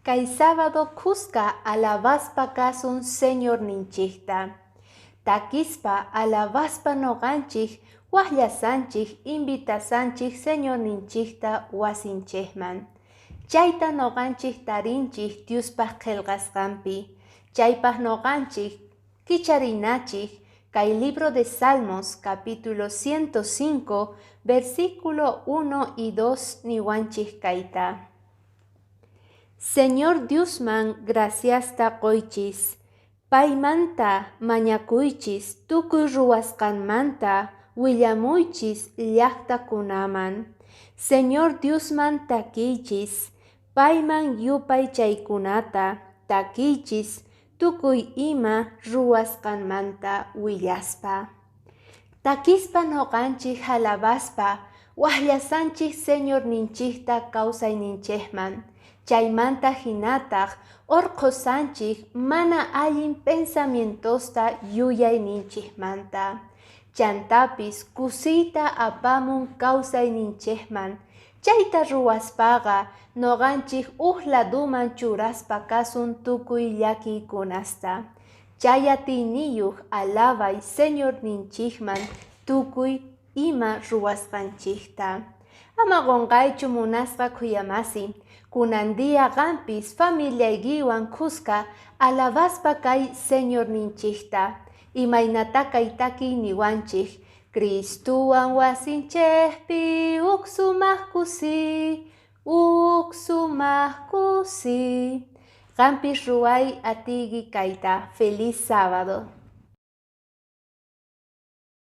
Kay sábado khuska alabaspa kasun Señorninchikta. Takispa alabaspa noqanchik waqllasanchik invitasanchik Señorninchikta wasinchikman. Chayta noqanchik tarinchik Diospaq qillqasqanpi. Chaypaq noqanchik kicharinachik kay libro de Salmos capítulo 105 versículo 1 y 2 niwanchik kayta. Señor Diosman graciasta qoychis, paymanta mañakuychis tukuy ruwasqanmanta willamuychis llaqtakunaman. Señor Diosman takiychis, payman yupaychaykunata takiychis tukuy ima ruwasqanmanta willaspa. Takispa noqanchik alabaspa waqllasanchik Señorninchikta kawsayninchikman. Chaymanta hinataq urqhusanchik mana allin pensamientosta yuyayninchikmanta. Chantapis kusiyta apamun kawsayninchikman. Chayta ruwaspaqa noqanchik huk laduman churaspa kasun tukuy llakiykunasta. Chay atiyniyuq alabay Señorninchikman tukuy ima ruwasqanchikta. Ama qunqaychu munasqa khuyamasi, kunan día qampis familiaykiwan khuska alabaspa kay Señorninchikta. Imaynata kay takiy niwanchik, Cristuwan wasinchikpi huk sumaq kusi, huk sumaq kusi. Qampis ruway atiyki kayta. Feliz sábado.